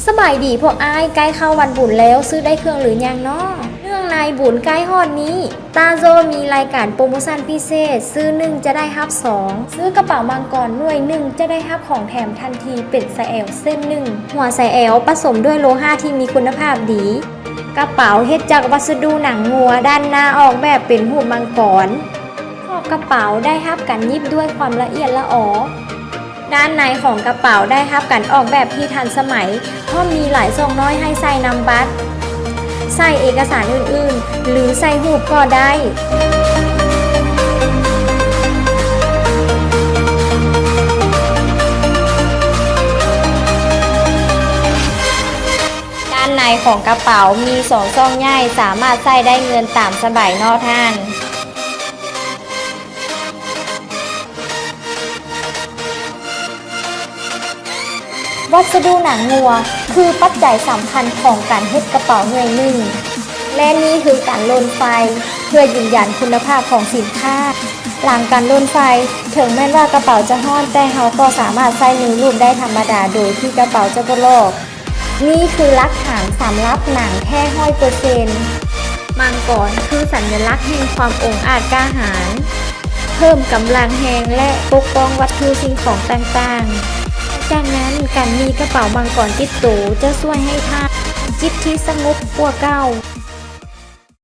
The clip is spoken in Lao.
ສະບາຍດີພວກອ້າຍ, ໃກ້ເຂົ້າວັນບຸນແລ້ວ, ຊື້ໄດ້ເຄື່ອງຫຼືຍັງນໍ? ເນື່ອງໃນບຸນໃກ້ຮອດນີ້, ຕາໂຈມີລາຍການໂປຣໂມຊັນພິເສດ, ຊື້ໜຶ່ງຈະໄດ້ຮັບສອງ, ຊື້ກະເປົາມັງກອນໜ່ວຍໜຶ່ງຈະໄດ້ຮັບຂອງແຖມທັນທີເປັນສາຍແອວເສັ້ນໜຶ່ງ, ຫົວສາຍແອວປະສົມດ້ວຍໂລຫະທີ່ມີຄຸນນະພາບດີ. ກະເປົາເຮັດຈາກວັດສະດຸໜັງງົວ, ດ້ານໜ້າອອກແບບເປັນຮູບມັງກອນ. ຂອບກະເປົາໄດ້ຮັບການຫຍິບດ້ວຍຄວາມລະອຽດລະອໍ. ດ້ານໃນຂອງກະເປົາໄດ້ຮັບການອອກແບບທີ່ທັນສະໄໝ, ພ້ອມມີຫຼາຍຊ່ອງນ້ອຍໃຫ້ໃສ່ນຳບັດ, ໃສ່ເອກະສານອື່ນໆ ຫຼືໃສ່ຮູບກໍໄດ້. ດ້ານໃນຂອງກະເປົາມີສອງຊ່ອງໃຫຍ່, ສາມາດໃສ່ໄດ້ເງິນຕາມສະບາຍເນາະທ່ານ. ວັດສະດຸໜັງງົວຄືປັດໄຈສຳຄັນຂອງການເຮັດກະເປົາໜ່ວຍໜຶ່ງ, ແລະ ນີ້ຄືການຫຼົ່ນໄຟເພື່ອຢືນຢັນຄຸນນະພາບຂອງສິນຄ້າ. ຫຼັງການຫຼົ່ນໄຟ, ເຖິງແມ່ນວ່າກະເປົາຈະຮ້ອນ, ແຕ່ເຮົາກໍສາມາດໃຊ້ມືລູບໄດ້ທຳມະດາໂດຍທີ່ກະເປົາຈະບໍ່ລອກ. ນີ້ຄືຫຼັກຖານສຳລັບໜັງແທ້ຮ້ອຍເປີເຊັນ. ມັງກອນຄືສັນຍະລັກແຫ່ງຄວາມອົງອາດກ້າຫານ, ເພີ່ມກຳລັງແຮງ ແລະ ປົກປ້ອງວັດຖຸສິ່ງຂອງຕ່າງໆ. ຈາກນັ້ນ, ການມີກະເປົາມັງກອນຕິດໂຕຈະຊ່ວຍໃຫ້ທ່ານມີຈິດທີ່ສະຫງົບກວ່າເກົ່າ.